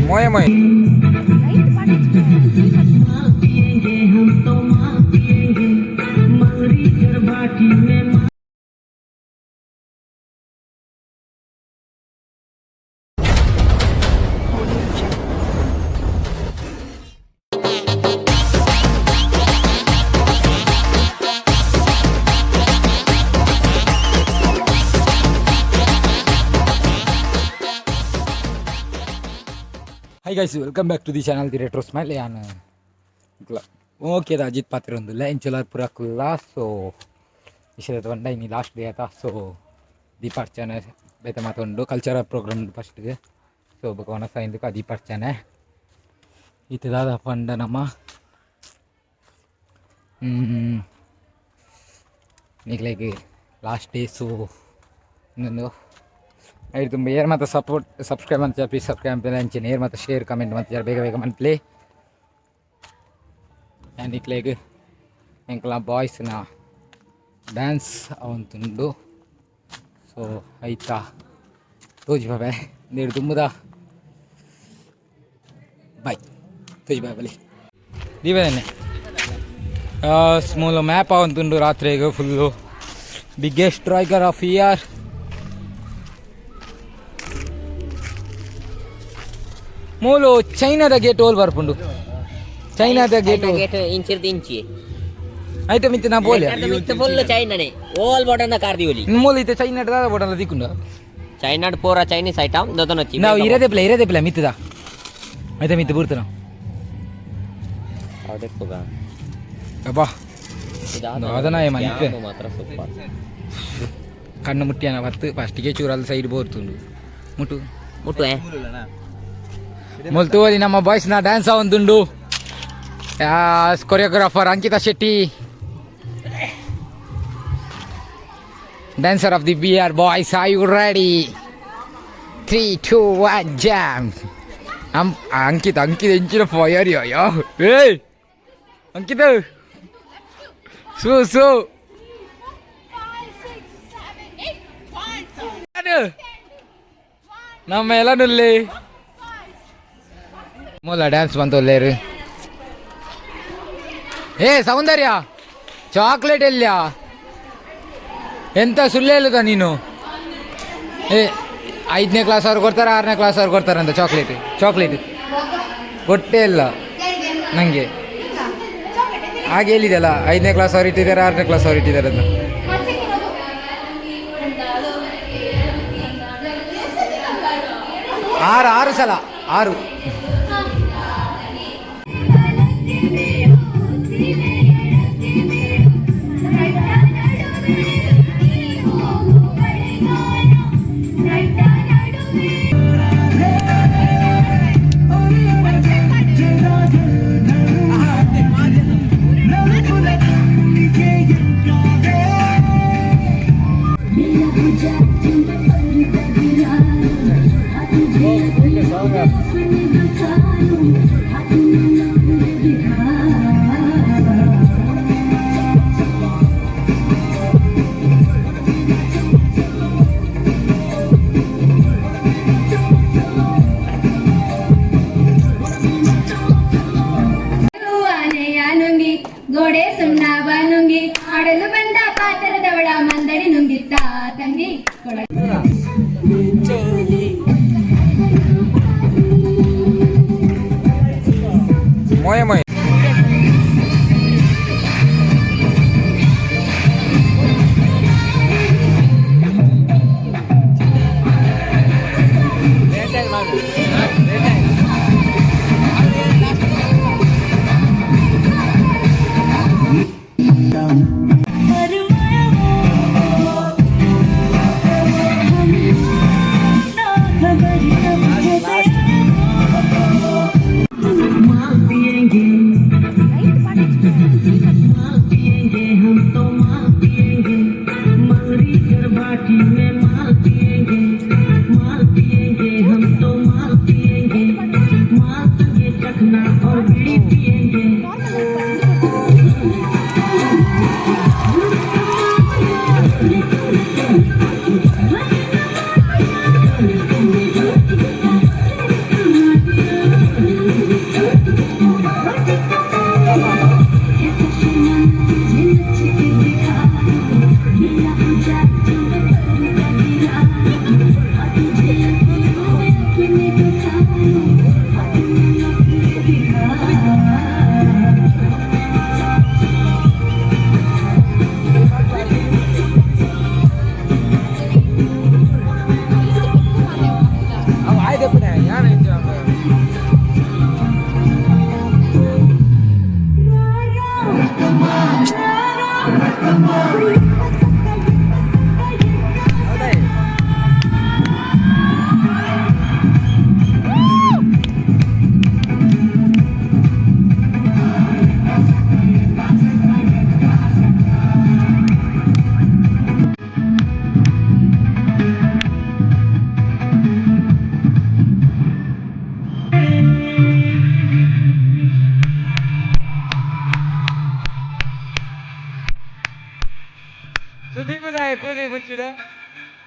ಮೋಯ ಮೋಯ. Hi guys, welcome back to the channel, the Retro Smile. ಯಾನ್ okay Ajit ಪಾತ್ರ ಒಂದುಲ್ಲ ಇಂಚಲಾರ್ ಪೂರ ಕುಲ್ಲ. ಸೊ ವಿಷಯದ ಬಂಡ ಇನ್ನು ಲಾಸ್ಟ್ ಡೇ ಆತ. ಸೊ ದೀಪಾರ್ಚನೆ ಬೇತೆ ಮಾತುಂಡು, ಕಲ್ಚರಲ್ ಪ್ರೋಗ್ರಾಮ್ ಫಸ್ಟ್ಗೆ. ಸೊ ಬೊಕ ವನಸ ಇಂದಕ್ಕೆ ದೀಪಾರ್ಚನೆ. ಇತ್ತೆ ದಾದ ಪಂಡ ನಮ್ಮ ನಿಕ್ಲೆಗ್ ಲಾಸ್ಟ್ ಡೇ. ಸೊ ಇನ್ನೊಂದು ಐದು ತುಂಬ ಏರ್ ಮತ್ತು ಸಪೋರ್ಟ್, ಸಬ್ಸ್ಕ್ರೈಬ್ ಅಂತ, ಪ್ಲೀಸ್ ಸಬ್ಸ್ಕ್ರೈಬ್ ಅಂತ ಅಂಚನೆ ಏರ್ ಮತ್ತು ಶೇರ್, ಕಮೆಂಟ್ ಮತ್ತು ಬೇಗ ಬೇಗ ಮನ್ಪ್ಲೆ. ನಿಕ್ಲೆಗ್ ಎಂಕಲ ಬಾಯ್ಸ್ನ ಡ್ಯಾನ್ಸ್ ಅವಂತುಂಡು. ಸೊ ಐತಾ ತೋಜಿ ಬಾಬೆ ನೀರು ತುಂಬುದ ಬಾಯ್ ತೋಜಿ ಬಾಯ್ ಬಲಿ ದೀಪದನ್ನೆ ಸ್ಮೂಲ್ map ಅವಂತುಂಡು. ರಾತ್ರಿಗ್ full biggest striker of year. ಮೂಲು ಚೈನಾದ ಗೇಟ್ ಓಲ್ ಬರ್ಪುಂಡು? ಚೈನಾದ ಗೇಟ್. ಗೇಟ್ ಇಂಚಿರ್ದು ಇಂಚಿ. ಐತೆ ಮಿತ್ತೆ ನಾ ಬೋಲೆ. ಮಿತ್ತು ಫುಲ್ ಚೈನಾನೆ, ಓಲ್ ಬೋಟನ್ನ ಕಾರ್ ದಿವಲಿ. ಮೂಲು ಇತ್ತೆ ಚೈನಾ ದಾದ ಬೋಟಲ್ಲ ದಿಕ್ಕುಂಡು. ಚೈನಾಡ್ ಪೂರ ಚೈನೀಸ್ ಐಟಮ್ ದೊದನೊಚ್ಚಿ. ನಾವು ಇರದೇ ಪ್ಲೇ, ಇರದೇ ಪ್ಲೇ ಮಿತ್ತದ ಐತೆ ಮಿತ್ತು ಬೂರ್ತನ. ಅದಕ್ಕೆ. ಅಬ್ಬಾ ದಾದನ ಮನ್ಪೆ. ಮಾತ್ರ ಸೂಪರ್. ಕಣ್ಣು ಮುಟ್ಟಿಯಾನ ಬತ್ತು ಫಸ್ಟಿಗೆ ಚೂರಲ್ಲಿ ಸೈಡ್ ಬೋರ್ತುಂಡು ಮುಟ್ಟು. ಮುಟ್ಟು. ಮುಲ್ತುವಲಿ ನಮ್ಮ ಬಾಯ್ಸ್ನ dance ಒಂದುಂಡು. Choreographer Ankita Shetty, dancer of the B R boys. Are you ready? 3, 2, 1, jam. Ankit, Ankit ಎಂಚಿನ ಫೈರ್ ಯೋ! ಏಯ್ ಅಂಕಿತ್, ಸು ಸು ನಮ್ಮ ಎಲ್ಲ ನುಲ್ಲಿ ಮೂಲ ಡ್ಯಾನ್ಸ್ ಬಂತು ಲೇರು. ಏ ಸೌಂದರ್ಯ, ಚಾಕ್ಲೇಟ್ ಎಲ್ಲಿಯ? ಎಂತ ಸುಳ್ಳು ಹೇಳುದ ನೀನು? ಏ ಐದನೇ ಕ್ಲಾಸ್ ಅವ್ರು ಕೊಡ್ತಾರೆ, ಆರನೇ ಕ್ಲಾಸ್ ಅವ್ರು ಕೊಡ್ತಾರಂತ ಚಾಕ್ಲೇಟ್. ಚಾಕ್ಲೇಟ್ ಕೊಟ್ಟೇ ಇಲ್ಲ ನನಗೆ. ಹಾಗೆ ಹೇಳಿದೆಲ್ಲ, ಐದನೇ ಕ್ಲಾಸ್ ಅವ್ರು ಇಟ್ಟಿದ್ದಾರೆ, ಆರನೇ ಕ್ಲಾಸ್ ಅವ್ರು ಇಟ್ಟಿದ್ದಾರೆ ಅಂತ. ಆರು ಆರು ಸಲ ಆರು. ಆನೆಯ ನುಂಗಿ ಗೋಡೆ ಸುಣ್ಣವ ನುಂಗಿ ಆಡಲು ಬಂದ ಪಾತ್ರದವಳ ಮಂದಡಿ ನುಂಗಿತ್ತ ತಂಗಿ ಕೊಡ. ಮೋಯ ಮೋಯ. ದೀಪದಾಯ ಪೂಜೆ ಮುಚ್ಚಿಡ. Video video video video. Butterflies run! Butterflies run! Butterfly, butterfly, butterfly, butterfly, where are you going? Where are you going? Where are you going? Where are you going? Out in the garden, out in the garden, out in the garden, dancing, dancing, dancing, dancing, dancing, dancing, dancing, pretty, pretty butterfly,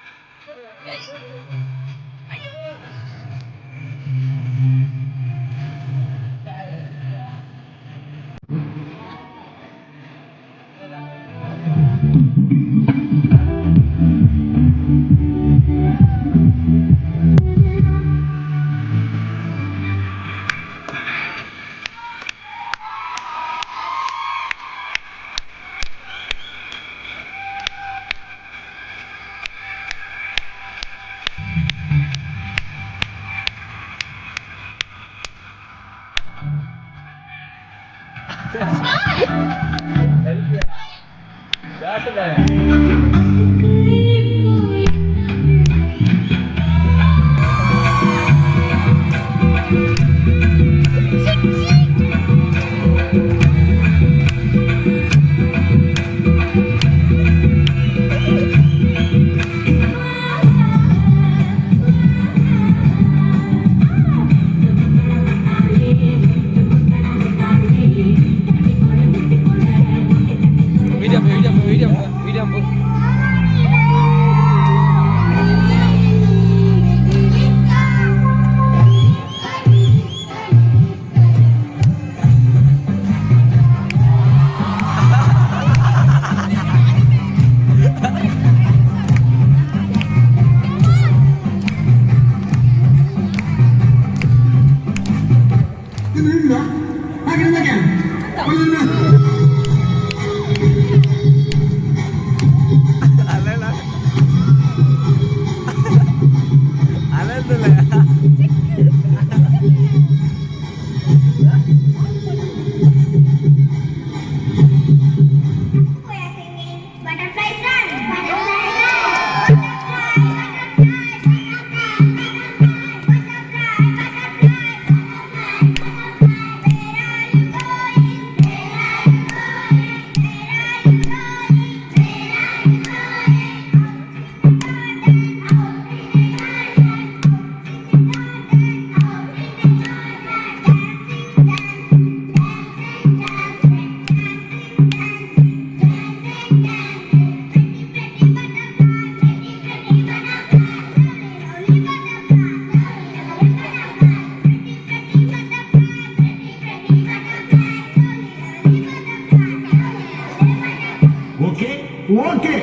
pretty, pretty butterfly, lonely, lonely butterfly, lonely, lonely butterfly, pretty, pretty butterfly, pretty, pretty butterfly, lonely, lonely butterfly, lonely, lonely butterfly. Okay okay.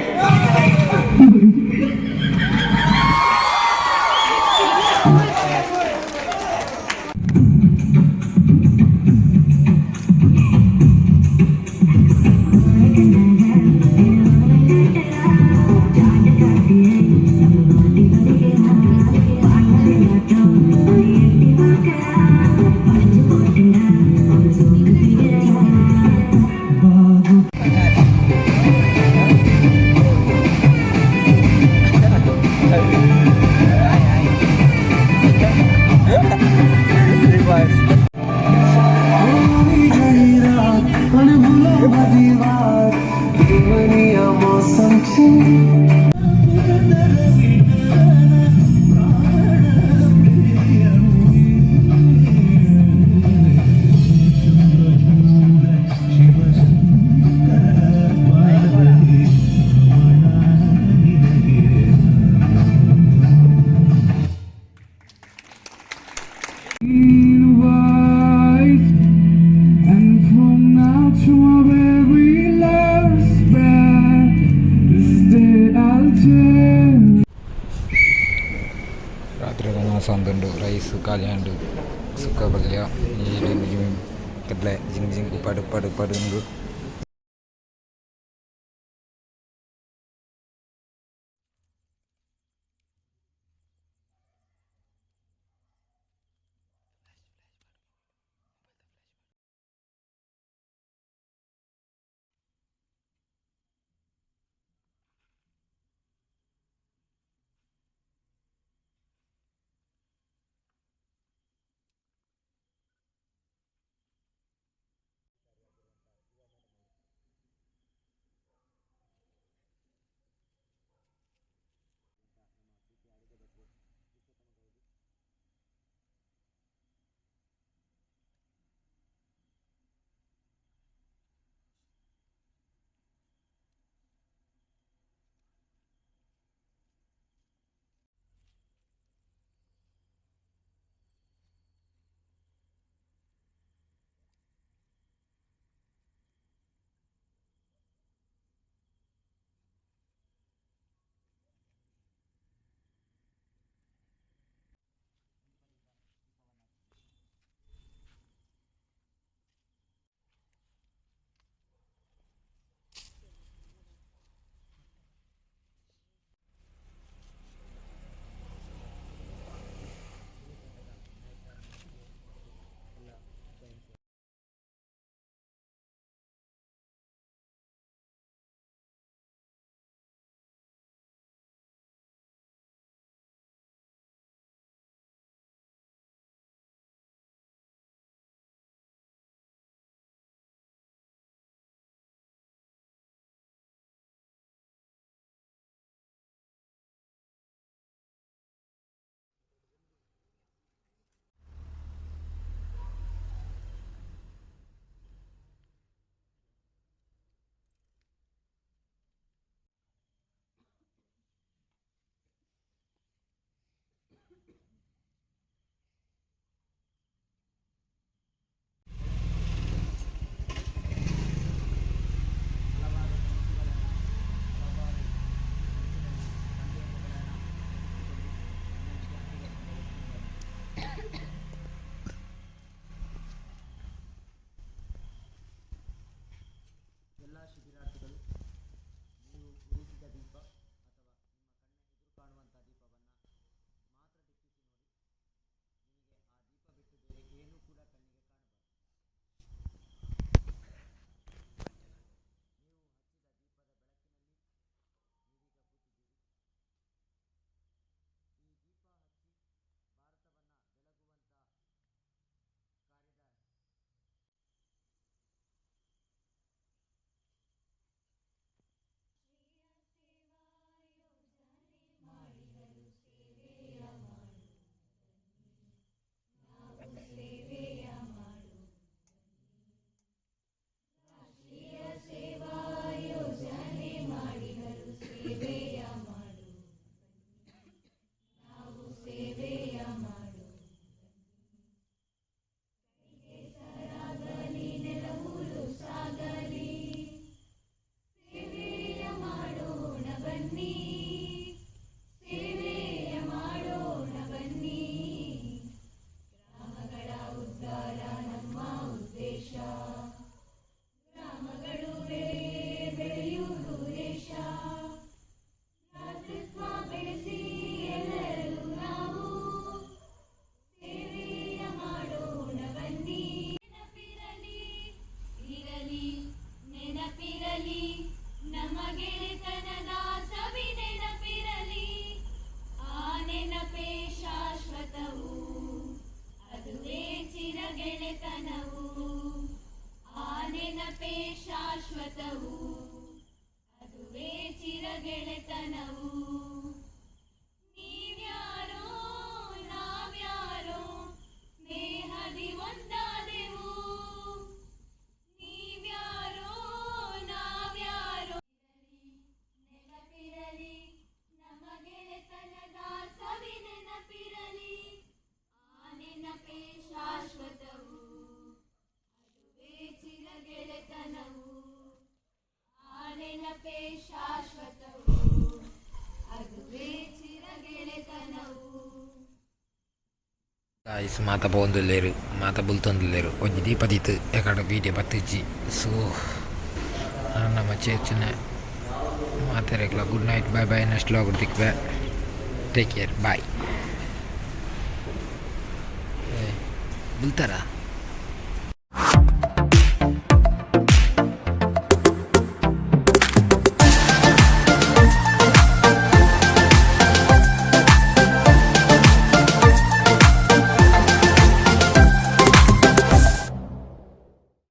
And from now to my very last breath, this day I'll tell. ರಾತ್ರಿ ಸಂದುಂಡು rice ಕಾಲಿಯಾಂಡು sukka ಪಲ್ಯ ಈ ಕಡಲೆ ಜಿಂಗ್ ಜಿಂಗ್ ಪಡು ಪಡು ಪಡುಂಡು. ಶಾಶ್ವತವು, ಅದುವೇ ಚಿರಗೆಳೆತನವು. Guys, ಮಾತ ಪೋವೊಂದುಲ್ಲೆರ್, ಮಾತ ಬುಲ್ತೊಂದುಲ್ಲೆರ್. ಒಂಜಿ ದೀಪ ದೀತ್ ಎಕಡ ವೀಡಿಯೋ ಬತ್ತಿಜ್ಜಿ. ಸೊ ನಮ್ಮ ಚೇಚನೆ ಮಾತೆರೆಗ್ಲ good night, bye bye. Next vlog ತಿಕ್ವೆ. Take care, bye. ಬುಲ್ತಾರಾ?